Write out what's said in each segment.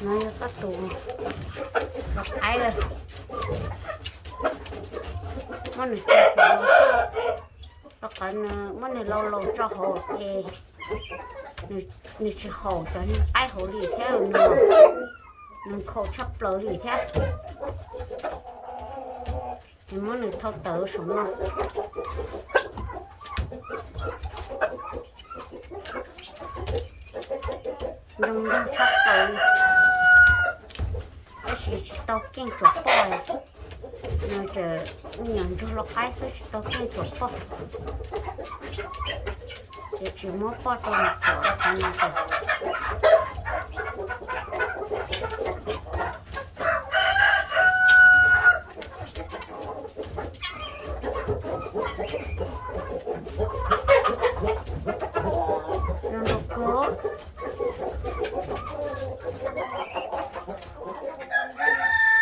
No yog koj tus lau qaib lawm, muab nws tso hauv, rau qhov nws muab nws lau laus tso hauv ces nws tsis haum cov niag qaib hauv li thiab, nws nkhaus tshaj plaws li thiab. Ces muab nws thau tawm saum no. Nroo nroo tshaj plaws li, tab sis tsis tau keej tsuam poj. Nws tseem nyiam ntsuag lau qaib xwb tsis tau keej tsuam poj. Ces tsis muab poj rau nws tsuam qhov no ces zoo nraug kawg,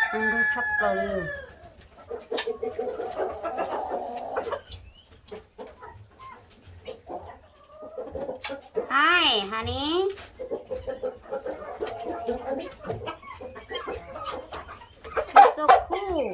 zoo nraug tshaj plaws li. Hi, honey. You're so cool.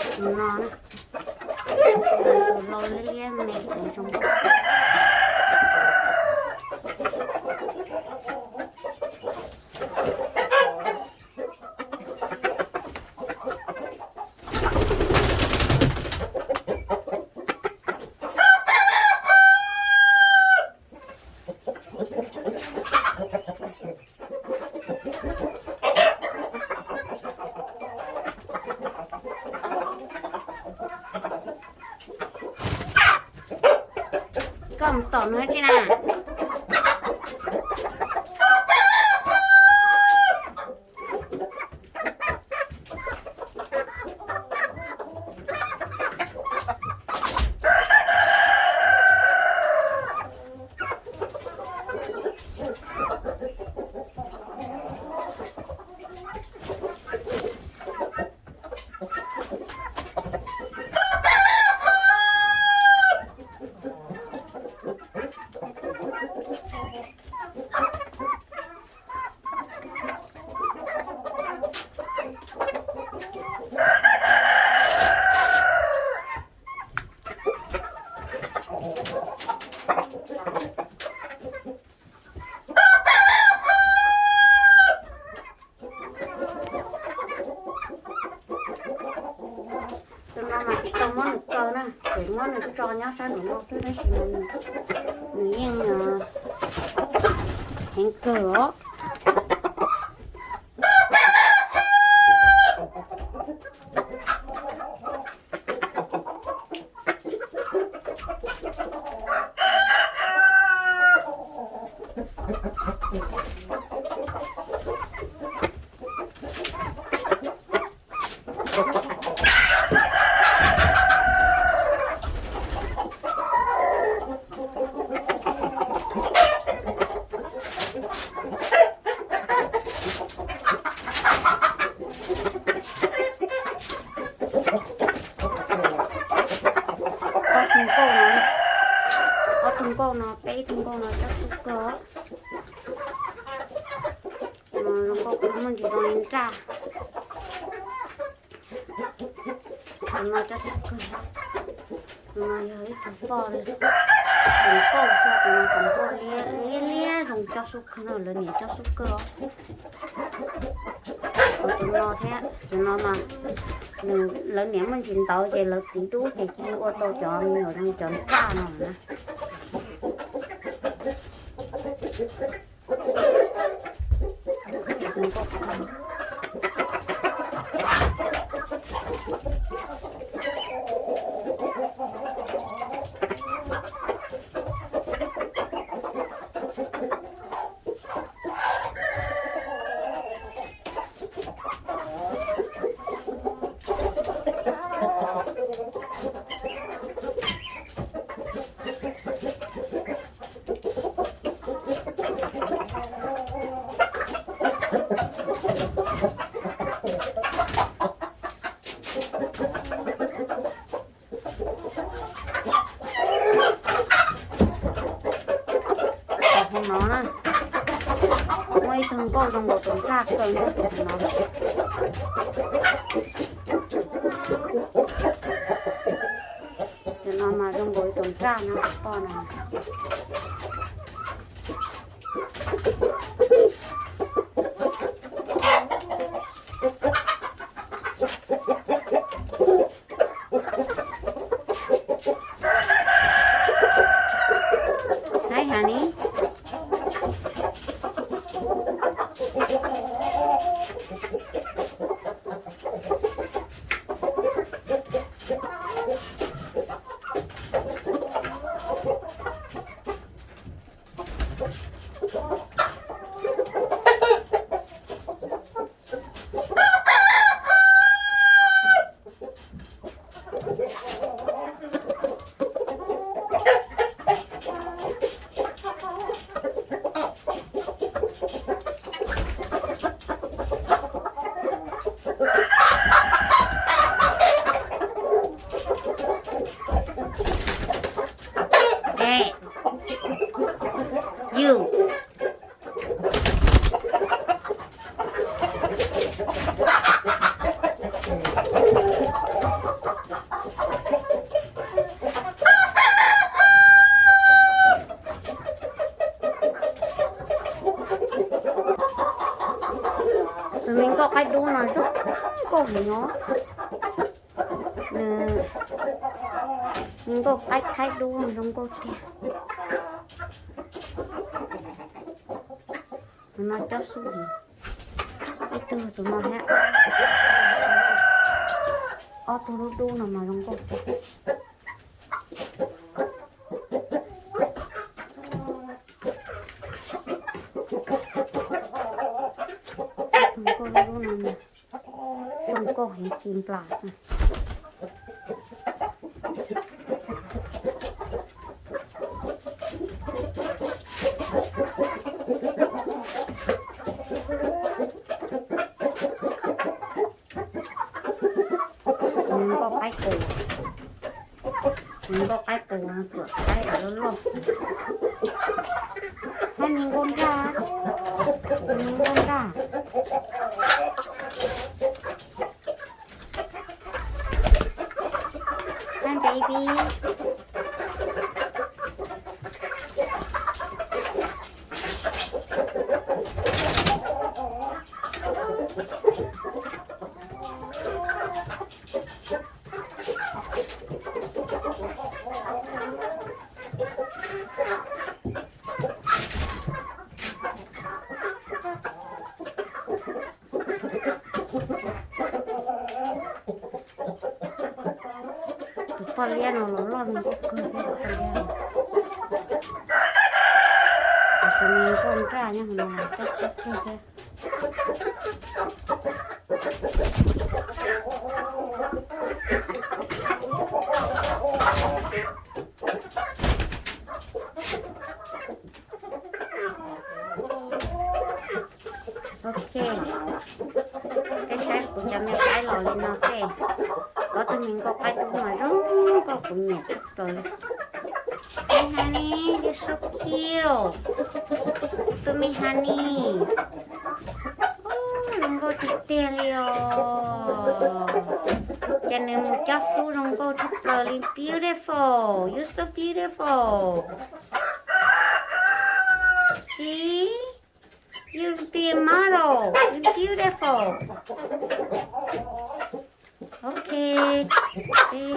Tus no na, tus lau liab liab me kuv zoo nkauj. Koj mus tom nws tsi na. Tus no mas tsis tau muab nws kaw na, tseem muab nws tso nyob sab nraum no xwb tab sis mas nws yeej heev kawg os. Ib tug nkauj no coj xub kawg. Tus no zoo nkauj muaj ntsis zoo li nraj. Tus no coj xub kawg. Tus no yog ib tug poj li, tus nkauj xwb, tus no tus nkauj liab liab zoo coj xub kawg no, lawv niam coj xub kawg os. Tus no thiab, tus no mas nws, lawv niam muaj ntsis ntawv ces lawv txiv dub ces cia li ua tau cov me nyuam zoo cov nraj no na. Tus no na, muaj ib tug nkauj zoo nkaus tus nraj kawg nkaus tus no. Tus no mas zoo nkaus tus nraj no tus poj no. Haib heev li. Ê, yus. Tus me nkauj qaib dub no zoo nkauj heev os. Nws me nkauj qaib thaib dub zoo nkauj tiag. Tus no cob xub heev. Ib tug tus no thiab. Ob tug dub dub no mas zoo nkauj tiag. Tus nkauj dub dub no zoo nkauj heev ci nplas. Tus nkauj qaib qus, tus nkauj qaib qus no tuam qaib loj loj. Hab me nkauj nraj, me nkauj nraj. Hab npe ib pib. Tus poj liab no los loj zoo nkauj kawg thiab tus poj liab no. Tus me nkauj nraj nyob hauv no los cob xub kawg thiab. Ok, peb saib kuv cov me qaib los li no xwb. Ob tug me nkauj qaib dub mas zoo nkauj kuv nyiam tshaj plaws li. Peb hais li, li So cute. Tus me honey. Zoo nkauj tiag tiag li os. Ces nws mus cob xub zoo nkauj tshaj plaws li. Beautiful. You're so beautiful. See? You be a model. You're beautiful. Okay. See?